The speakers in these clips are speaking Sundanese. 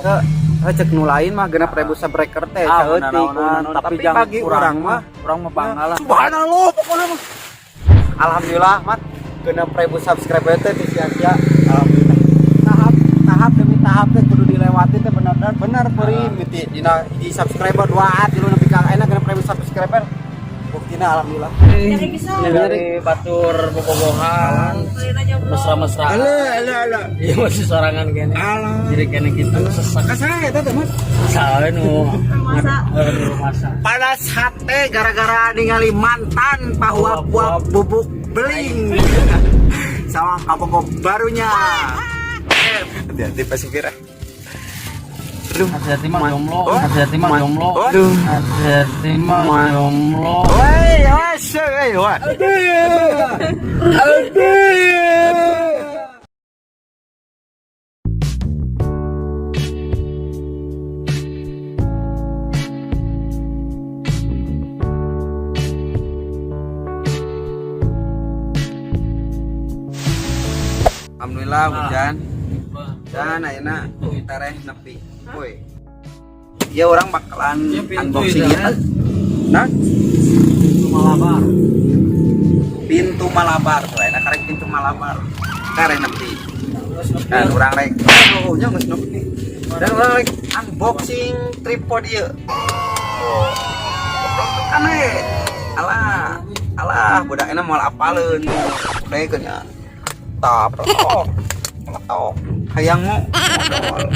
Heh, cek nu lain mah 6.000 subscriber teh Ah, saeutik, bener-bener. kunaon. Tapi jangan bagi urang mah urang mah bangga lah. Subhanallah pokoknya mah. Alhamdulillah mat 6.000 subscriber teh teu sia-sia. Alhamdulillah. Tahap tahap demi tahap teh kudu dilewati teh bener-bener bener peuri miti dina hiji subscriber dua tilu nepi ka ayeuna 6.000 subscriber. Buktina alhamdulillah. Ini dari batur bobogohan, mesra-mesra. Alah alah alah. Iya masih sorangan kene. Alah. Jadi kene gitu sesak. Kasah eta teh Mas. Sae nu masa. Panas hate gara-gara ningali mantan pahuap-huap bubuk beling sama kabogoh barunya. Hati-hati Pak Supir. Ah. Aduh. Hati-hati mah jomblo, Oh. hati-hati mah jomblo. Aduh. Hati-hati mah jomblo. Woi, awas, woi, woi. Aduh. Aduh. Alhamdulillah hujan dan ayeuna tereh nepi. Woi. Ya orang bakalan Ya, pintu unboxing itu, ya. Nah, Itu Malabar. Pintu Malabar tuh enak karek pintu Malabar. Karek nepi. Dan orang rek oh nya geus nepi. Dan orang rek unboxing tripod ieu. Oh. Kan we. Alah, alah budak enak moal apaleun. Rek nya. Tah, peletok. Peletok. Hayang mau modal.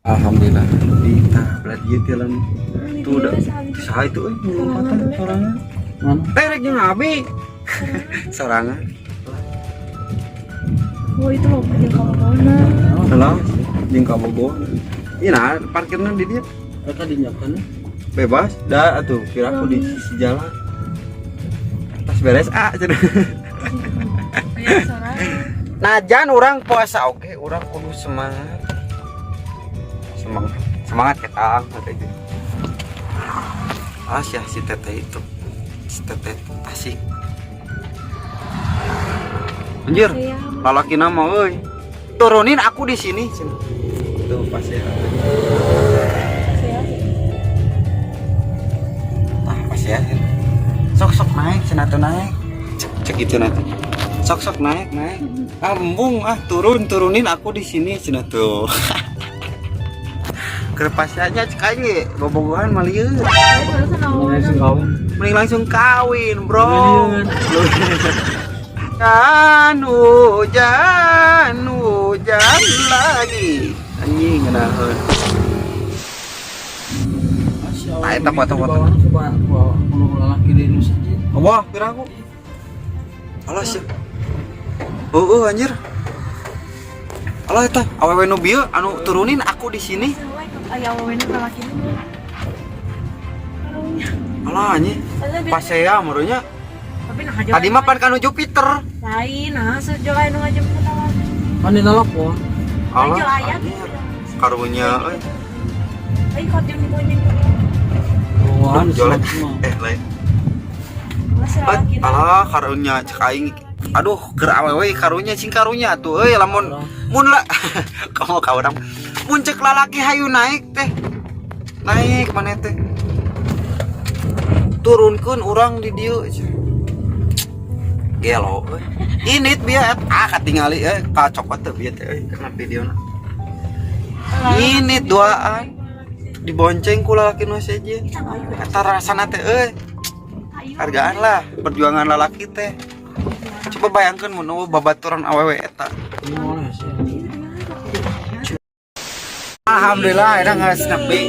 Alhamdulillah di tablet ieu film tuh udah saha itu euy lompatan sorangan. Mana? Terek jeung abi. Sorangan. Oh itu loh yang kamu mana? Salah jeung kabogoh. Iya nah parkirna di dia Mereka dinyakan. Bebas dah atuh kira aku di sisi jalan. Tas beres ah cenah. Kayak sorangan. Najan orang puasa oke, orang kudu semangat. Semangat, semangat ketang kata gitu. Alas ya si teteh itu. Si teteh asik. Anjir, lalaki nama euy. Turunin aku di sini. Cenah. Tuh pas ya. Nah, pas ya. Sok sok naik, cenah tuh naik. Cek, cek itu nanti. Sok sok naik, naik. Ah, embung ah turun, turunin aku di sini cenah tuh. Kerpasnya cek aing ge, bobogohan mah lieur. Langsung kawin. Mending langsung kawin, bro. Hujan, hujan, hujan lagi. Anjing ngeunaheun. Nah, eta foto-foto. Laki di masjid. Wah, pira aku. Alah sih. Oh, anjir. Alah eta awewe nu bieu anu turunin aku di sini. Ayah awewe nu lalaki nu. Alah anjing. Pasea merunya. Tapi nah aja. Tadi mah pan kanu Jupiter. Lain nah sejo aya nu ngajemput awalnya. Kan ditelepon. Alah. Aja aya. Anjir. Karunya euy. Aing kok jeung dibonceng. Wah, Jolek. Eh, lain. Masih Bat, lalaki. alah karunya cek aing. Aduh, keur awewe karunya sing karunya atuh euy lamun mun lah kamu ka urang. Mun cek lalaki hayu naik teh. Naik mana teh? Turunkeun urang di dieu. Gelo euy. Init bieu ah katingali euy kacokot teh bieu teh euy kana videona. Init duaan dibonceng ku lalaki nu sejen. Eta rasana teh euy. Hargaan lah perjuangan lalaki teh. Coba bayangkan mun eueuh babaturan awewe eta. Alhamdulillah enak geus nepi.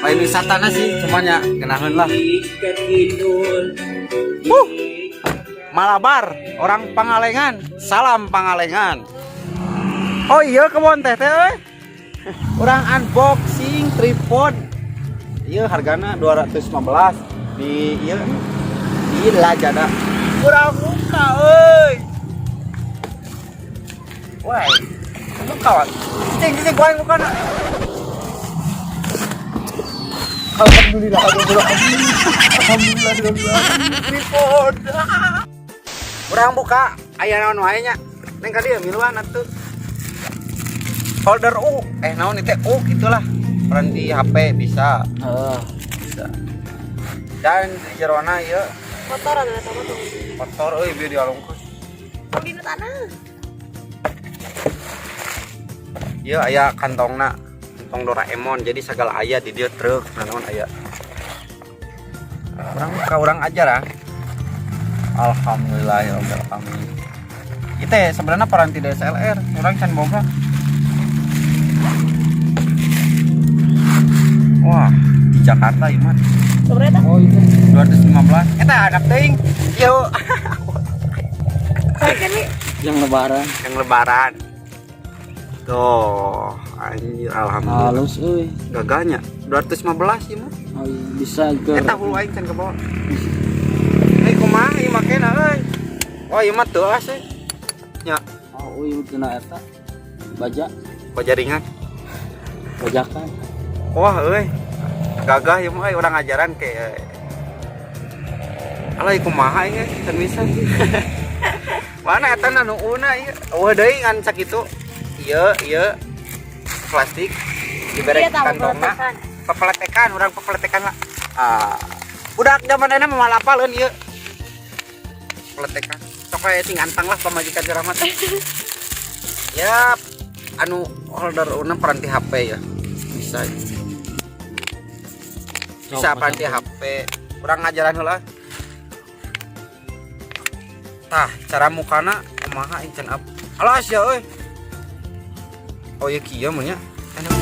Lain wisatana sih, cuman ya genaheun lah. Wuh. Malabar, orang Pangalengan. Salam Pangalengan. Oh iya kebon teh teh euy. Orang unboxing tripod. Iya hargana 215 di iya di Lazada. Kurang buka euy. Wah. Buka. Cicing, cicing, gua yang buka. Alhamdulillah, alhamdulillah, alhamdulillah, alhamdulillah. Tripod. Urang buka, aya naon wae nya. Neng ka dieu miluan atuh. Holder U, eh naon itu U gitulah. Peranti HP bisa, Heeh. bisa. Dan di jerona ieu Kotor atau apa tuh? Kotor euy, bieu dialungkeun. Di tanah. Ieu aya kantongna, kantong Doraemon. Jadi segala aya di dieu, truk naon aya. Urang buka, urang ajar ah. Alhamdulillah ya rabbil alamin. Itu ya sebenarnya peranti DSLR, urang can boga. Wah, di Jakarta ieu mah. Sebenarnya Oh itu. 215. Eta anak teuing. Yo, kayak nih. Yang lebaran. Yang lebaran. Tuh, anjir, alhamdulillah. Halus euy. Gagahnya 215 ieu mah. Oh iya, bisa ke. Eta hulu aing can ke bawah. Hei, kumaha ieu makena euy? Oh, ieu mah teu euy. Nya, Oh iya, kena eta. Baja, baja ringan. Bajakan. Wah, euy. Gagah ieu mah euy, urang ajaran ke. Alah, ieu kumaha ieu can bisa. Mana eta nu una ieu? Eueuh deui ngan sakitu. Ieu, ieu plastik dibere Iya, tahu kantongna. peletekan. Pepeletekan, urang pepeletekan lah. Ah. Budak zaman ayeuna mah moal apaleun ieu. Pepeletekan. Sok we sing antang lah pamajikan rahmat. Ya, anu holder una peranti HP ya. Bisa. Bisa peranti HP. Urang ngajaran heula. Tah, cara mukana kumaha aing can up. Alas ya euy. Oh iya, kieu mah nya. Enak.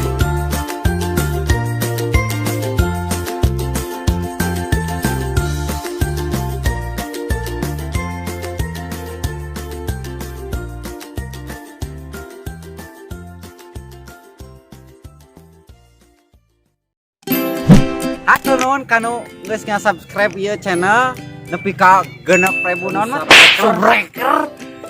Hatur nuhun kanu geus nga-subscribe ieu channel nepi ka 6.000 naon mah subscriber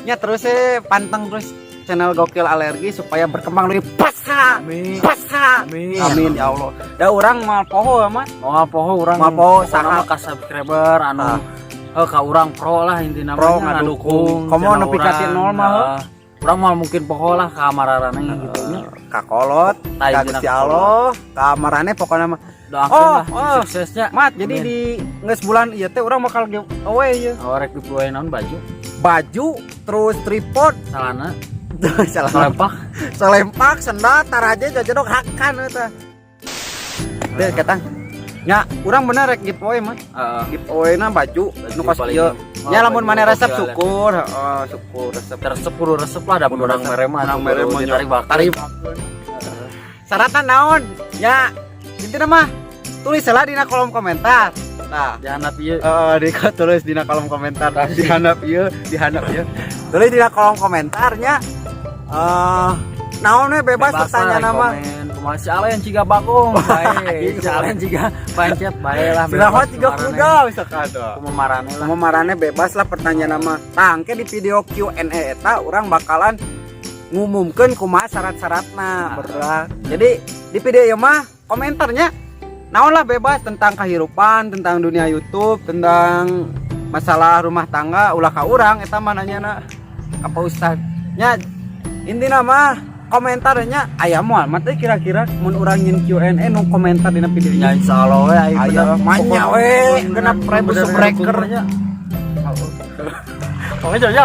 nya. Terus panteng terus channel Gokil Alergi supaya berkembang lebih pesat. Amin. Pesat. Amin. Amin ya Allah. Da urang moal poho mah. Moal poho urang. Moal poho, pokona saha. Mah ka subscriber anu Ah. eh ka urang pro lah intina Pro mah nya, ngadukung. Komo channel nepi ka ti urang. nol mah, heuh. Heeh. Urang moal mungkin poho lah ka mararane gitu nya. Kakolot, Tah, ka intina Gusti Allah, ka marane pokona mah. Doakeun Oh, lah oh. suksesnya. Mat, jadi Amin. di geus bulan ieu teh urang bakal giveaway ieu. Oh, rek giveaway naon? Baju? Baju, terus tripod, celana, salah, selempak. Selempak, sendal, taraje, jajedog hakan eta. Deh, ketang. Nya, urang bener rek giveaway mah. Heeh. Giveaway na baju, Baju nu kos paling- ieu. Oh, Nya lamun baju maneh resep gokil. syukur, heeh, syukur resep. Resep, kudu resep lah, da urang mere mah Urang mere mah ditarik bakal. Tarik. Syaratna naon? Ya, intina mah tulis lah dina kolom komentar. Nah, Jangan ieu. eh di tulis dina kolom komentar, dihandap ieu, dihandap ieu. Tulis dina kolom komentarnya. Eh, naon we bebas pertanyaan nama. Kumaha si Alen ciga bagong bae, si Alen ciga pancet bae lah. Sirahat Bebas tiga marane. Kuda misalkan. Kumaha marane lah. Kumaha marane bebas lah pertanyaan nama. Tah, engke di video Q&A eta urang bakalan ngumumkeun kumaha syarat-syaratna berat. Jadi di video ieu mah komentarnya naon lah bebas, tentang kehidupan, tentang dunia YouTube, tentang masalah rumah tangga, ulah ka urang eta mah nanyana ka Pak Ustad. Nya, intina mah komentarnya aya moal mah teh kira-kira mun urang nyin Q&A nu komentar dina video Ya insyaallah we aing Aya, bener. manya we, 6.000 subscriber. Pokoknya ya.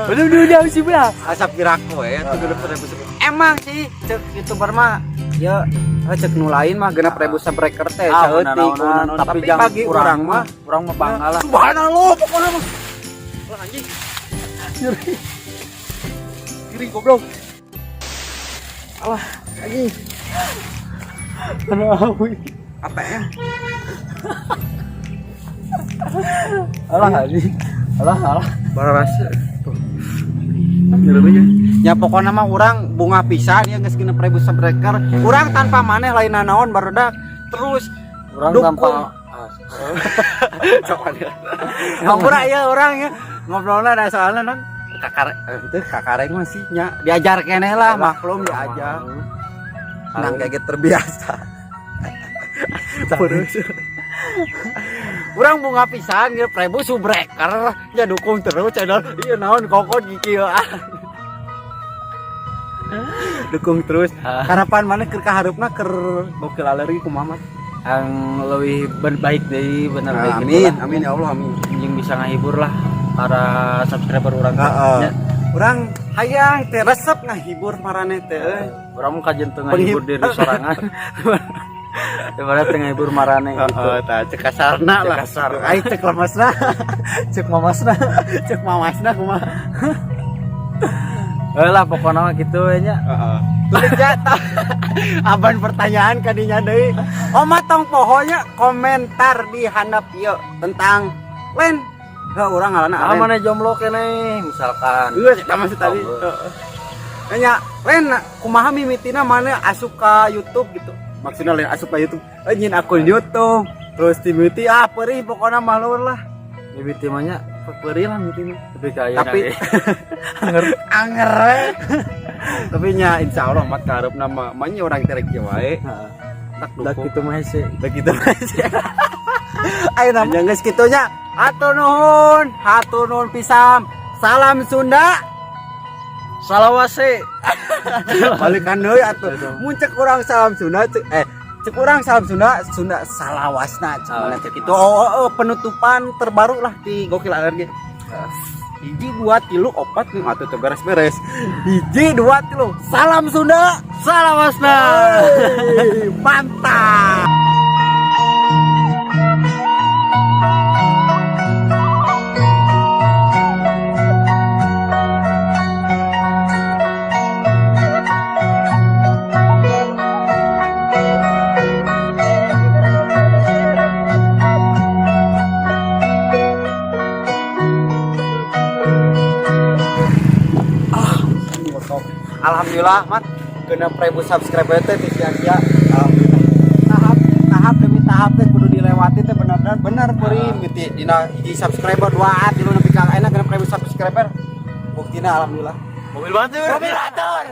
Udah udah udah sih ya. Asa piraku we atuh 6.000 subscriber. Emang sih cek YouTuber mah ya cek nu lain mah 6.000 subscriber teh Ah, saeutik, bener-bener. tapi Tapi jangan bagi urang mah urang mah bangga lah. Subhanallah, pokoknya mah. Lah anjing. Kiri goblok. Alah, anjing. Aduh. ATM. Alah anjing. Alah alah. Bararasa. Tuh. Ya pokoknya mah urang bungah pisan ya geus 6.000 subscriber. Urang tanpa maneh lain naon barudak. Terus Urang dukung. tanpa Sok. Hampura ya urang ya. Ngobrolna da soalna non Kakar itu kakareng masih nya diajar keneh lah, maklum diajar. Nang kayak terbiasa. Terus. Urang bunga pisan ge prebu subreker nya dukung terus channel ieu naon kokon kieu ah. Dukung terus. Harapan mana keur kahareupna keur Gokil Alergi kumaha, Mas? Yang lebih baik deui, bener baik gitu Amin, lah. Amin ya Allah, amin. Jeung bisa ngahibur lah para subscriber urang teh. Heeh. Nya. Urang hayang teh resep ngahibur maraneh teh euy. Urang mah kajen teu ngahibur diri sorangan. Daripada teu ngahibur maraneh gitu. Heeh, tah cek kasarna lah. Cek kasar. Ai cek lemesna, Cek mamasna. Cek mamasna kumaha. Heuh lah pokokna mah kitu we nya. Heeh. Tulis ya, aban pertanyaan kadinya deui. Oma tong pohonya komentar di handap ieu tentang len. Heuh urang ngaranna Ah Alen. mana jomblo keneh misalkan. Geus eta masih tadi. Oh, Heeh. Nya len kumaha mimitina mana asup ka YouTube gitu. Maksudnya lain asup ka YouTube. Eh nyin akun YouTube. Terus dimimiti ah perih pokoknya malu lah. Mimiti mah nya Perih lah mimiti mah. tapi kaya Tapi anger. Anger we. Tapi nya insya Allah mat kaharepna mah mah nya urang teh rek kieu wae. Heeh. Tak Da dukung. kitu mah hese. Da kitu mah hese. Ayo namanya geus kitu nya. Hatur nuhun, hatur nuhun pisan. Salam Sunda. Salawase. Balikan deui atuh. Mun cek urang salam Sunda cek cek urang salam Sunda, Sunda salawasna cek mana cek itu. Oh, penutupan terbaru lah di Gokil Alergi. Hiji dua tilu opat nih atuh teu beres-beres. Hiji dua tilu. Salam Sunda, Salawasna. Wey, mantap. Alhamdulillah mat 6.000 subscriber teh teu sia-sia. Alhamdulillah. Tahap tahap demi tahap teh kudu dilewati teh bener-bener bener peuri mimiti dina hiji subscriber dua tilu nepi ka ayeuna 6.000 subscriber. Buktina alhamdulillah. Mobil batur. Mobil batur.